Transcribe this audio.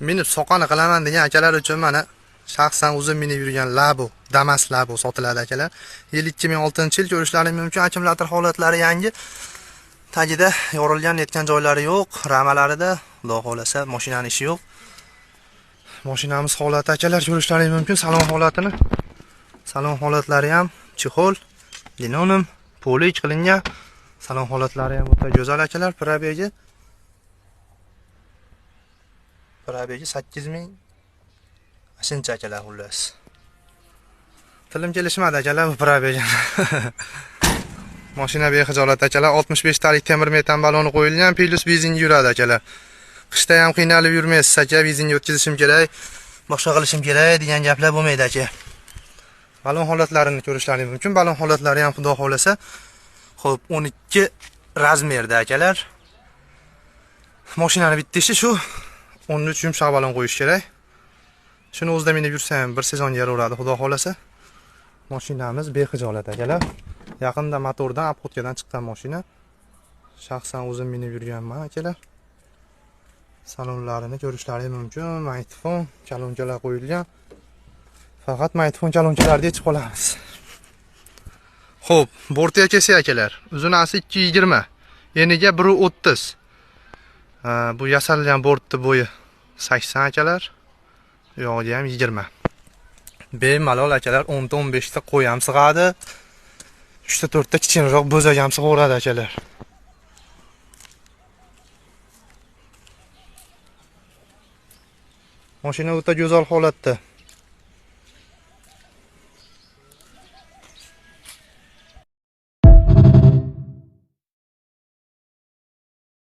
Minib soqani qilaman degan akalar uchun mana shaxsan o'zim minib yurgan Labo, Damas Labo sotiladi akalar. Yil 2006-yil ko'rishlaring mumkin. Akkumulyator holatlari yangi. Tagida yorilgan netgan joylari yo'q, ramalarida xudo xolasa mashinaning ishi yo'q. Mashinamiz holati akalar ko'rishlaring mumkin. Salon holatini. Salon holatlari ham chexol, linoleum, polik qilingan. Salon holatlari ham o'ta go'zal akalar. Probegi 8000 shuncha akalar xullas. Tilim kelishmadi akalar bu probegi. Mashina bexijolat akalar, 65 talik temir metan baloni qo'yilgan, plus benzinga yuradi akalar. Qishda ham qiynalib yurmaysiz aka, benzinga o'tkazishim kerak, boshqa qilishim kerak degan gaplar bo'lmaydi aka. Balon holatlarini ko'rishlaringiz mumkin. Balon holatlari ham xudo xolasa, xo'p 12 razmerda akalar. Mashinani bitta ishi shu 13 yumshoq balon qo'yish kerak. Shuni o'zida minib yursa ham bir sezon yaraveradi xudo xolasa. Mashinamiz bexijolat akalar. Yaqinda motordan, obxodkadan chiqqan mashina. Shaxsan o'zim minib yurganman akalar. Salonlarini ko'rishlaringiz mumkin. Magnitofon, kolonkalar qo'yilgan. Faqat magnitofon kolonkalarni yechib qolamiz. Xo'p, bortiga kelsak akalar, uzunasi 2.20, eniga 1.30. Bu yasalgan bortni bo'yi 80 akalar. U yog'iga ham 20. Bemalol akalar 10 ta 15 ta qo'y ham sig'adi. 3 ta 4 ta kichkinaroq bo'zak ham sig'averadi akalar. Mashina o'ta go'zal holatda.